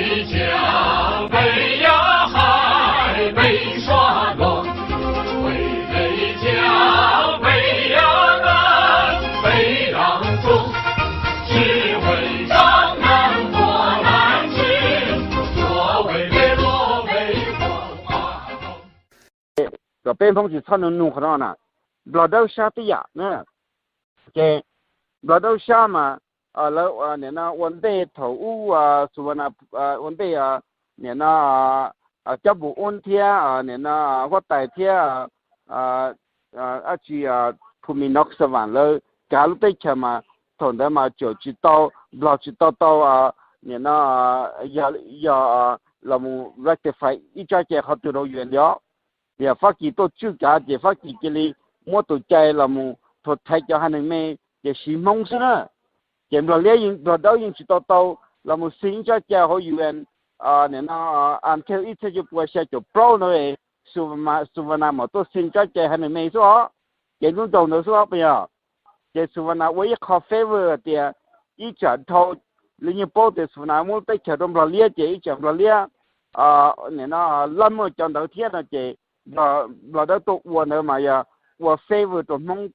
Kom peb Hmoob tsis txhob nug nug qhov no na, Nplog Dawb Sab tib yam na. Ces Nplog Dawb Sab mas lawv nim no ua ntej thaum ub, Xu Vas Nas ua ntej, nim no Cab Npus Ub thiab nim no Huab Tais thiab dab tsi, Phu Mis Nov Xa Vam lawv kav lub teb chaws mas thaum ntawd mas tseem tsis tau, Nplog tsis tau tau nim no yog los mus rectify ib tsab cai qhov twg rau U N li os. Yog Fab Kis tuaj tswj kav ces Fab Kis cia li muab tus cai los mus protect cov haiv neeg me, ces siv Hmoob xwb na. Ces Nplog Liab, Nplog Dawb yeej tsis tau tau los mus sign ib tsab cai hauv U N, nim no until ib txhiab cuaj pua xya caum plaub ntawd, Xu Vas Nas mam tuaj sign tsab cai haiv neeg me xwb os. Ces hnub nraug ntawd xwb os puas yog? Ces Xu Vas Nas ua ib qho favor tias ib tsam dhau, li yeej paub tias Xu Vas Nas muab lub teb chaws rau Nplog Liab ces ib tsam Nplog Liab nim no lab muaj cov ntawd thiab no ces Nplog Dawb tuaj ua ntawd mas yog ua favor rau Hmoob,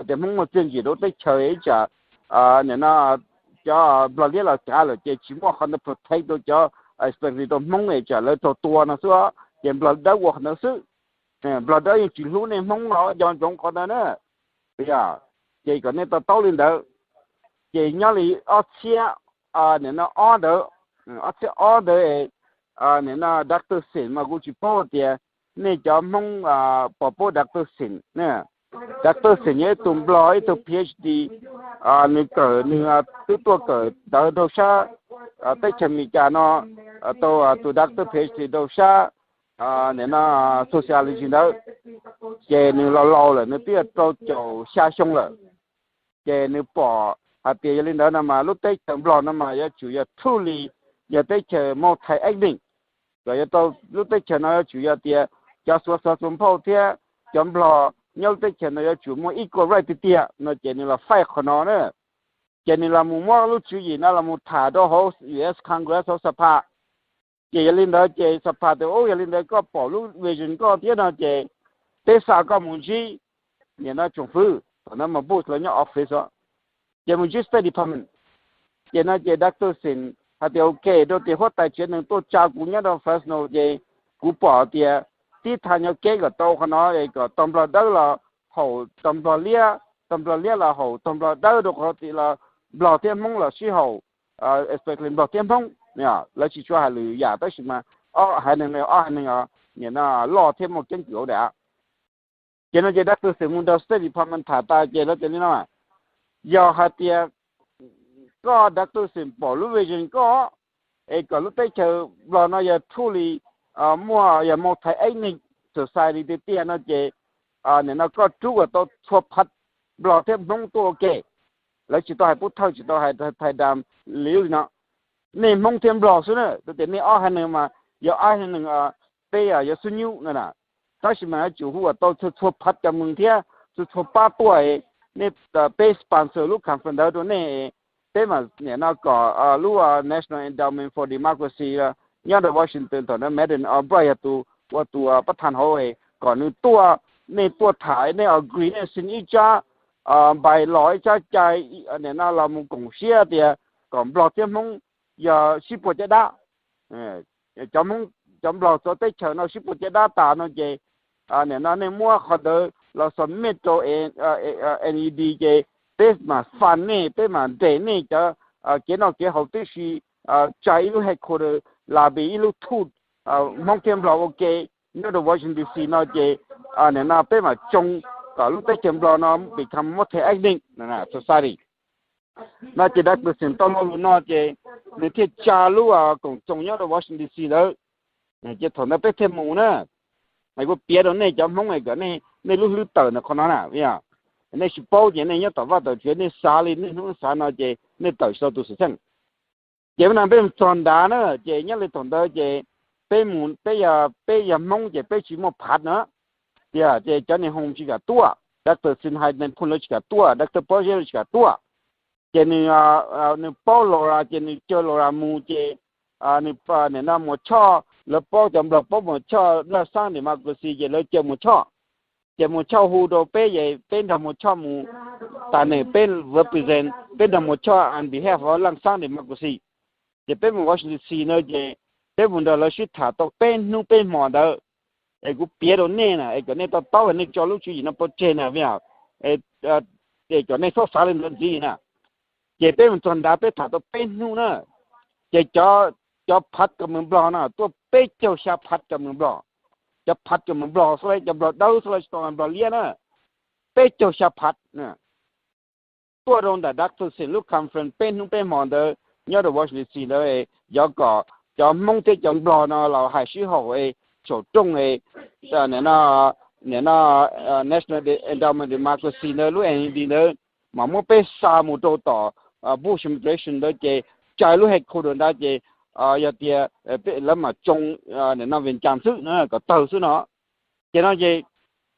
tias Hmoob muaj txiaj ntsig rau lub teb chaws ib tsam nim no cov Nplog Liab los kav lawm ces tsis muaj qhov ntawd protect rau cov, especially rau Hmoob es tsam lawv raug tua no xwb os. Ces Nplog Dawb ua qhov ntawd xwb. Nplog Dawb yeej tsis hlub nej Hmoob los nco ntsoov qhov ntawd na. Yog, ces kom nej to taub li ntawd. Ces nyob li ob txhiab, nim no ob ntawd, ob txhiab ob ntawd, nim no Doctor Xeem mas kuv tsis paub tias nej cov Hmoob pom paub Doctor Xeem. Doctor Xeem yog ib tug Nplog ib tug Ph D, nws kawm, nws twb tuaj kawm ntawv rau sab teb chaws Amelikas no, tau tus Doctor Ph D rau sab nim no sociology ntawd. Ces nws laus laus lawm, nws twb yog rau caum xya xyoo lawm. Ces nws pom hais tias yog li ntawd no mas lub teb chaws Nplog no mas yuav tsum yog truly yog teb chaws multi-ethnic, kom yuav tau, lub teb chaws no yuav tsum yog tias cov Xuav Xov Xuav Nphauj thiab cov Nplog nyob lub teb chaws no yuav tsum muaj equal right tiag tiag no ces nws los fight qhov no na. Ces nws los mus muab lub tswv yim no los mus tham rau hauv U S Congress hauv Xapha. Ces yog li ntawd ces Xapha tias, Ub, yog li ntawd koj pom lub vision koj thiab no ces peb xa koj mus ntsib nim no tsoom fwv, thaum ntawd mas Bush lawv nyob office os. Ces mus ntsib State Department. Ces no ces Doctor Xeem hais tias, Ok, rau tias huab tais tsev neeg tuaj tsa kuv nyob rau Fresno ces kuv pom tias tib thaj nyog kev kom tau qhov no es kom tau Nplog Dawb los haum tau Nplog Liab, tau Nplog Liab los haum tau Nplog Dawb, rau qhov tias los Nplog thiab Hmoob los sib haum, especially Nplog thiab Hmoob, lawv tsis tshua hais lwm yam tab sis mas ob haiv neeg no ob haiv neeg nim no loj thiab muaj keeb kwm hauv daim av. Ces no ces Doctor Xeem mus nrog State Department tham tas ces lawv tias li no, Yog hais tias koj Doctor Xeem pom lub vision koj es kom lub teb chaws Nplog no yog truly muaj, yog multi-ethnic society tiag tiag no ces nim no koj rub kom tau txhua phav Nplog thiab Hmoob tuaj ua ke. Lawv tsis tau hais Pub Thawj, tsis tau hais Thais Das li no, nej Hmoob thiab Nplog xwb na, tias nej ob haiv neeg mas yog ob haiv neeg peb yuav xub nyub no na. Tab sis mas yuav tsum hu kom tau txhua txhua phav cov mees thiab txhua txhua pab tuaj, nej, peb sponsor lub conference ntawd rau nej, peb mam nim no kom lub National Endowment for Democracy nyob rau Washington thaum ntawd Madeleine Albright yog tus ua tus pab thas hauv, kom nws tuaj, nej tuaj tham, nej agree, nej sign ib tsab npais los ib tsab cai nim no los mus koom siab tias kom Nplog thiab Hmoob yog sib puag caj dab. Cov Hmoob, cov Nplog txawv teb chaws no sib puag caj dab tas no ces nim no nej muab qhov ntawd los submit rau N E D ces peb mam fund nej, peb mam nres nej cov kev noj kev haus tib si, tsa ib lub headquarter, lobby ib lub thuj Hmoob thiab Nplog ua ke nyob rau Washington D C no ces nim no peb mam tsoo kom lub teb chaws Nplog no become multi-ethnic society. No ces Doctor Xeem tau lo lus no ces nws thiaj tsa lub koom txoos nyob rau Washington D C ntawd. Ces thaum ntawd peb thiaj mus na, kuv piav rau nej cov Hmoob kom nej lub hlwb tawm ntawm qhov no na, nej tsis paub ces nej nyob tom vaj tom tsev nej xav li nej hnub xav no ces nej tawm tsis tau tus xwm txheej. Ces ua no peb mus txog nrad na, ces nyob li thaum ntawd ces peb mus, peb yog, peb yog Hmoob ces peb tsis muaj phav na, tias ces cov niag hoos tsis kam tuaj, Doctor Xeem hais nws phoo lawv tsis kam tuaj, Doctor Poz Yeeb lawv tsis kam tuaj. Ces nws, nws paub Laura ces nws caw Laura mus ces nws, nim no Muas Choj, lawv paub cov Nplog paub Muas Choj laj xab democracy ces lawv caw Muas Choj. Ces Muas Choj hu rau peb ces peb nrog Muas Choj mus, tas nws peb represent, peb nrog Muas Choj on behalf of laj xab democracy. Ces peb mus Washington D C na ces peb mus nrog lawv sib tham tau peb hnub peb hmo ntawd. Es kuv piav rau nej na es kom nej to taub, nej tso lub tswv yim no pov tseg na, es kom nej txhob xav li ntawd ntxiv na. Ces peb mus txog nrad peb tham tau peb hnub na, ces cov, cov phav cov mws Nplog no tuaj peb caug xya phav cov mws Nplog. Cov phav cov mws Nplog xwb, cov Nplog dawb xwb, tsis tau Nplog liab na. Peb caug xya phav tuaj rau ntawm Doug Ducey lub conference peb hnub peb hmo ntawd nyob rau Washington D C ntawd, yog kom cov Hmoob thiab cov Nplog no los hais sib haum es saum rooj, nim no National Endowment Democracy ntawd lub N E D ntawd, mas muab peb xa mus rau tom Bush administration ntawd ces tsa lub headquarter ntawd ces yog tias lawv mam tsoo nim no Vias Cas xwb na, kom tawg xwb no. Ces no ces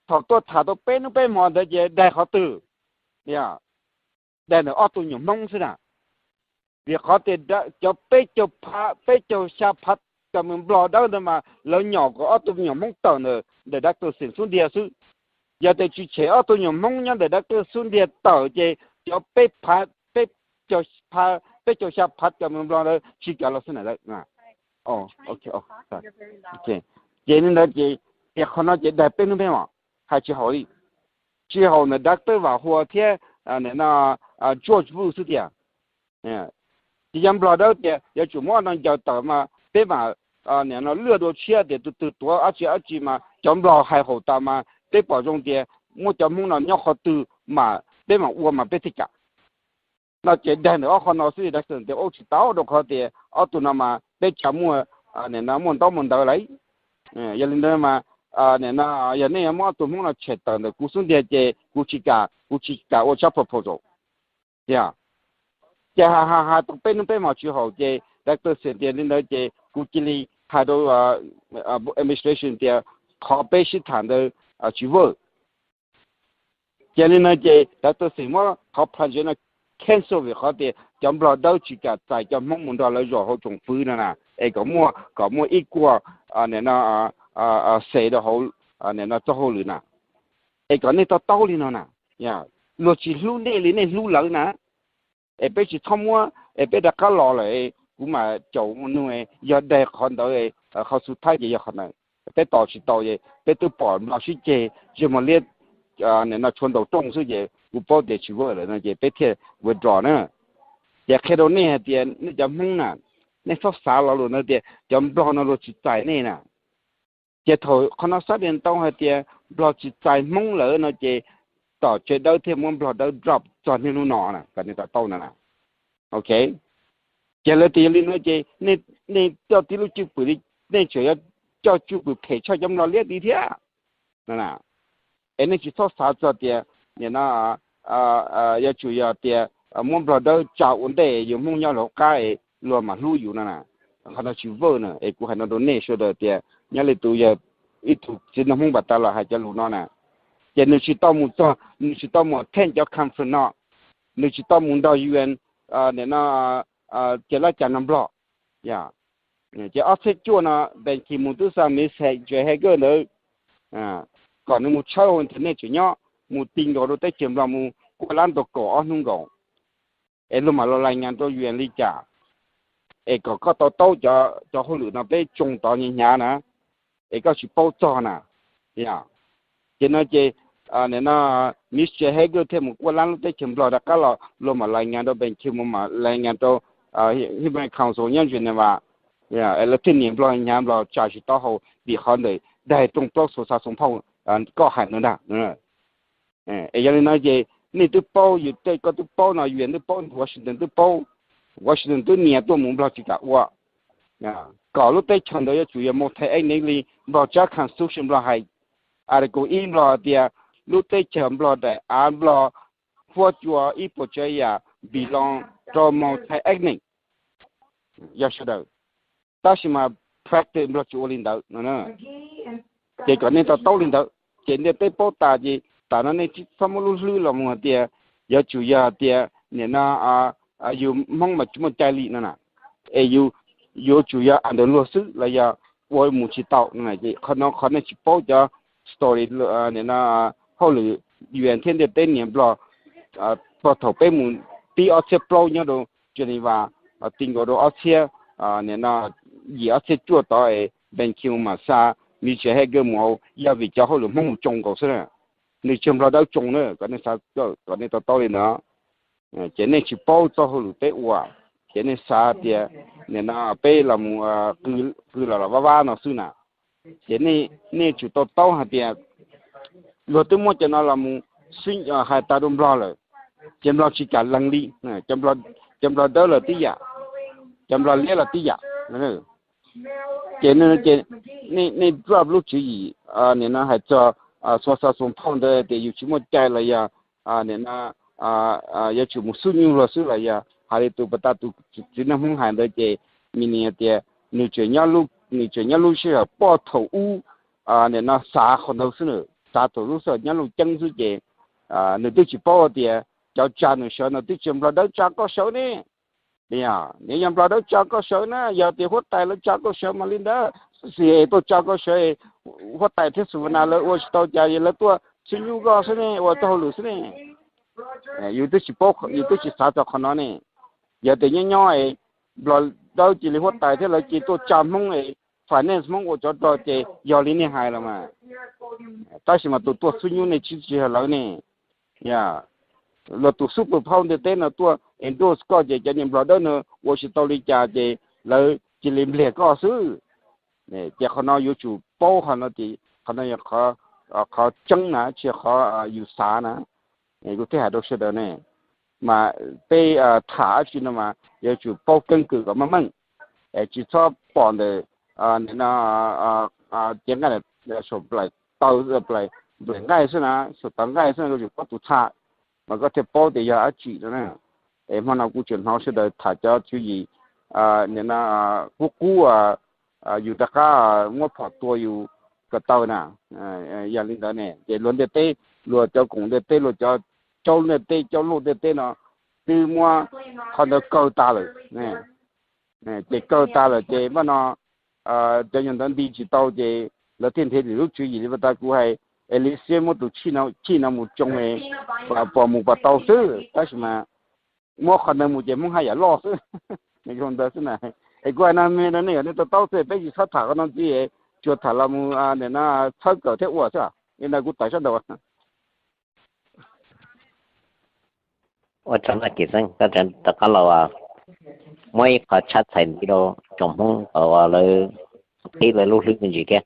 thaum tuaj tham tau peb hnub peb hmo ntawd ces daig qhov twg? Daig ntawm ob tug me nyuam Hmoob xwb na. Vim qhov tias cov peb caug phav, peb caug xya phav cov mws Nplog dawb ntawd mas lawv nyom kom ob tug me nyuam Hmoob tawm ntawm, ntawm Doug Ducey xub ntiag xwb. Yog tias tsis tshem ob tug me nyuam Hmoob nyob ntawm Doug Ducey xub ntiag tawm ces cov peb phav, peb caug xya phav cov mws Nplog ntawd tsis kav los xwb na. Ces li ntawd ces, ces qhov no ces daig peb hnub peb hmo, hais tsis haum li. Tsis haum ntawm Doug Ducey, Vam Huas thiab nim no George Bush xwb tiag. Ces cov Nplog dawb tias yuav tsum muab no ncaws tawm mas peb mam nim no lwaj dua tshiab tias tus twg tuav dab tsi dab tsi mas cov Nplog hais haum tas mas peb pom zoo tias muab cov Hmoob no nyob qhov twg mas peb mam ua mas peb thiaj kam. No ces daig ntawm ob qho no xwb, Doug Ducey tias ua tsis tau rau qhov tias ob tug no mas peb tsa muaj, nim no muaj ntaub muaj ntawv lawm. Yog li ntawd mas nim no yog nej yuav muab ob tug Hmoob no tshem tawm ntawm kuv xub ntiag ces kuv tsis kam, kuv tsis kam ua tsab proposal. Tiag, ces hais hais hais tau peb hnub peb hmo tsis haum ces Doug Ducey tias li ntawd ces kuv cia li hais rau administration tias qhov peb sib tham ntawd tsis work. Ces li no ces Doug Ducey muab qhov project no cancel vim qhov tias cov Nplog dawb tsis kam txais cov Hmoob mus nrog lawv zaum hauv tsoom fwv no na, es kom muaj, kom muaj ib kuaj nim no xes rau hauv nim no txoj hauj lwm na. Es kom nej to taub li no na, luag tsis hlub nej li nej hlub lawv na. Es peb tsis txhob muab, es peb rov qab los lawm kuv mam caum mus nug, yog daig qhov ntawd, qhov xub thawj ces yog qhov ntawd. Peb tos tsis tau es peb twb pom Nplog sib ceg, Zeeg Mos Liab nim no tshuav ntaus rooj xwb ces kuv paub tias tsis work lawm no ces peb thiaj withdraw na. Ces qhia rau nej hais tias nej cov Hmoob na, nej txhob xav lo lus ntawd tias cov Nplog no luag tsis txais nej na. Ces thaum qhov no xab dias ntau hais tias Nplog tsis txais Hmoob lawm no ces tom tsev dawb thiaj muab Nplog dawb drop txog niaj hnub no na, kom nej to taub na. Ok, ces lawv tias yog li no ces nej coj tib lub cwj pwm li, nej tseem yuav coj cwj pwm phem tshaj cov Nplog liab tid thiab na. Es nej tsis txhob xav txog tias nim no yuav tsum yog tias muab Nplog dawb tsa ua ntej yus Hmoob nyob lawv qab es luag mam hlub yus no na. Qhov no tsis work na, es kuv hais no rau nej sawv daws tias nyob li tus yog ib tug txiv nraug Hmoob npam tas los hais cov lus no na. Ces nws tsis tau mus txog, nws tsis tau mus attend cov conference no, nws tsis tau mus nrog U N nim no ces laj cas nrog Nplog. Ces ob txhiab cuaj no Ban Ki-moon twb xa Mick Jagger ntawd kom nws mus tshawb hauv internet tseem nyob, mus ti nkaus rau teb chaws Nplog mus kuaj lab ntau kaum ob hnub nkaus, es luag mam los lais nyas rau U N li cas, es kom koj to taub cov hauj lwm no peb tsoo tod hnyav hnyav na, es koj tsis paub txog na. Ces no ces nim no Mick Jagger thiaj mus kuaj lab lub teb chaws Nplog rov qab los luag mam lais nyas rau Ban Ki-moon, mam lais nyas rau Human Rights Council nyob Geneva, es lawv thiaj nias Nplog hnyav, Nplog tsa tsis taub hau vim qhov ntawm daig rooj plaub xuas xa xuas phauj koj hais no ntag. Es yog li no ces nej twb paub, yus tej koj twb paub no, U N twb paub, Washington twb paub, Washington twb nias tuaj mus Nplog tsis kam ua. Kom lub teb chaws ntawd yuav tsum yog multi-ethnic li Nplog tsab constitution Nplog hais, article ib Nplog tias lub teb chaws Nplog daim av Nplog huab cua ib puas tsav yam belong rau multi-ethnic, yog sawv daws. Tab sis mas practice Nplog tsis ua li ntawd no. Ces kom nej to taub li ntawd ces ntiaj teb paub tas ces tas no nej tsis txhob muab lub hlwb los mus hais tias yuav tsum yog tias nim no yus Hmoob mas tsis muaj cai li no na, es yus yuav tsum yog a ntawd luag xwb los yog ua mus tsis tau. Qhov no qhov nej tsis paub cov story, nim no hauj lwm U N thiab ntiaj teb niam Nplog, txog thaum peb mus pib ob txhiab plaub nyob rau Geneva, ti nkaus rau ob txhiab, nim no yim ob txhiab cuaj tod es Ban Ki-moon mam xa Michel Hager mus, yog vim cov hauj lwm Hmoob mus tsoo nkaus xwb na. Nws tsis yog Nplog dawb tsoo na, kom nej xav, kom nej to taub li ntawd. Ces nej tsis paub txoj hauj lwm peb ua, ces nej xav tias nim no peb los mus qw los los vaj vab no xwb na. Ces nej tsum to taub hais tias luag twb muab cov no los mus hais tas rau Nplog lawm, ces Nplog tsis kam lees li. Cov Nplog dawb los tib yam, cov Nplog liab los tib yam. Ces nej drop lub tswv yim, nim no hais txog xuas xov xoo phauj ntawd tias yus tsis muaj cai los yog nim no yuav tsum mus xub nyuj luag xwb los yog hais li tus pas tas tus txiv neej Hmoob hais ntawd ces mi nim tias nws tseem nyob lub sij hawm poj thaum ub, nim no xav qhov ntawd xwb na, xav thaum lub sij hawm nyob Looj Ceeb xwb ces nws twb tsis paub tias cov tsa nws sawv no twb tsis yog Nplog dawb tsa koj sawv ne. Nws yog Nplog dawb tsa koj sawv na, yog tias huab tais lawv tsa koj sawv mas li ntawd, xi es tuaj tsa koj sawv, huab tais thiab xu na lawv ua tsis tau cas es lawv tuaj xub nyuj koj xwb ne, ua txoj hauj lwm xwb ne. Yus twb tsis paub, yus twb tsis xav txog qhov no ne. Yog tias nyob nyob es Nplog dawb cia li huab tais thiab lawv cia tuaj tsa Hmoob es finance Hmoob ua tsov rog ces yog li nej hais los mas. Tab sis mas tus tuaj xub nyuj nej tsis tsis yog lawv ne. Los tus super power ntiaj teb no tuaj endorse koj ces cov niag Nplog dawb no ua tsis tau li cas ces lawv cia li npliag koj xwb. Ces qhov no yuav tsum paub qhov no, qhov no yog qhov tseeb na, tsis yog qhov yus xav na. Kuv thiaj hais rau sawv daws ne, mas peb tham dab tsi no mas yuav tsum paub keeb kwm kom meej meej, tsis txhob pom ntawm nim no cev nqaij saum nplaim taw, nplaim nqaij xwb na, saum tawv nqaij xwb na, yuav tsum paub tus txha mas koj thiaj paub tias yog dab tsi no na. Es hmo no kuv tseem hnov sawv daws tham cov tswv yim nim no qub qub, yus rov qab muab phom tua yus ko taw na. Yog li ntawd ne ces luag ntiaj teb, luag cov koom ntiaj teb, luag cov caub ntiaj teb, caub luj ntiaj teb no twb muab qhov ntawd kaw tas lawm. Ces kaw tas lawm ces npaj no cov nyuag ntawd nti tsis tau ces lawv thiaj nrhiav lwm lub tswv yim li pas tas kuv hais, es li xiab muab tus chij no mus tsoo, pom mus pom tau xwb, tab sis mas muab qhov ntawd mus ces Hmoob haj yam loj xwb. Zoo ntawd xwb na. Es kuv hais no me no nej yog nej to taub xwb, peb tsis txhob tham qhov no ntxiv, tsuas tham los mus nim no txhawb kawm thiab ua xwb. Li ntawd kuv tawm sab nraud. Ua tsaug Maj Kim Xeeb, koj rov qab los muab ib qho tshab txhais nti rau tsoom Hmoob kom lawv qhib lawv lub hlwb me ntsis thiab.